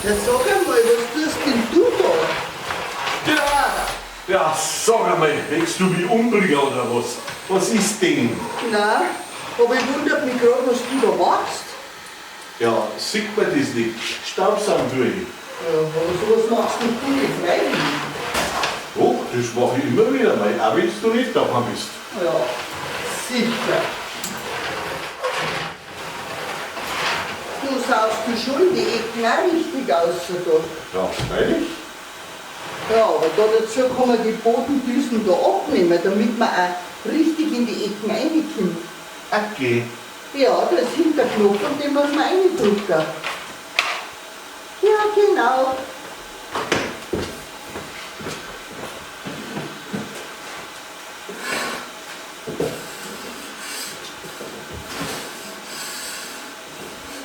Ja, sag einmal, was tust denn du da? Ja, ja, sag einmal, willst du mich umbringen oder was? Was ist denn? Nein, aber ich wundert mich gerade, was du da machst. Ja, sieht man das nicht? Staubsaugen tue ich. Ja, aber sowas machst du nicht freiwillig. Oh, das mache ich immer wieder mal, auch wenn du nicht daheim bist. Ja, sicher. Du saugst du schon die Ecken auch richtig aus, da. Ja, freilich. Ja, aber da dazu kann man die Bodendüsen da abnehmen, damit man auch richtig in die Ecken reinkommt. Okay. Ja, da ist hinter Knopf und den muss man reindrücken. Ja, genau.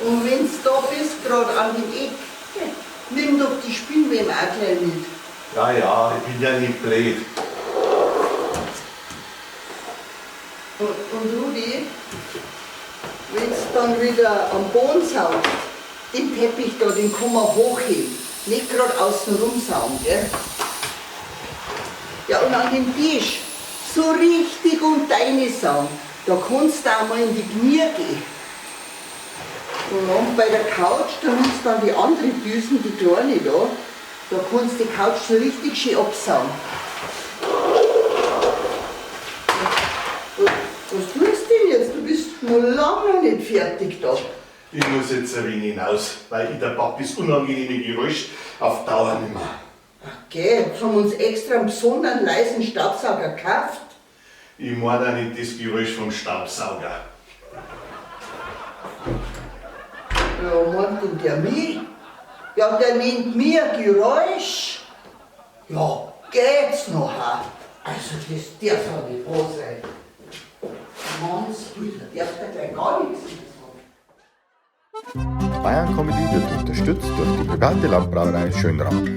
Und wenn's da bist, grad an dem Eck, nimm doch die Spinnweben auch gleich mit. Ja, ja, ich bin ja nicht blöd. Und Rudi, wenn's dann wieder am Boden saugst, den Teppich da, den kann man hochheben. Nicht grad außen rum saugen, gell? Ja, und an dem Tisch so richtig und deine saugen. Da kannst du auch mal in die Knie gehen. Und dann bei der Couch, da nimmst du dann die andere Düsen, die kleine da, da kannst du die Couch so richtig schön absaugen. Was tust du denn jetzt? Du bist noch lange nicht fertig da. Ich muss jetzt ein wenig hinaus, weil ich der pack das unangenehme Geräusch auf Dauer nicht mehr. Okay, jetzt haben wir uns extra einen besonderen leisen Staubsauger gekauft. Ich meine auch nicht das Geräusch vom Staubsauger. Ja, meint denn der mich? Ja, der nennt mir Geräusch. Ja, geht's noch? Ha? Also, das darf doch nicht wahr sein. Mannsbilder, darf der gleich gar nichts mehr sagen. Bayern Comedy wird unterstützt durch die private Landbrauerei Schönrath.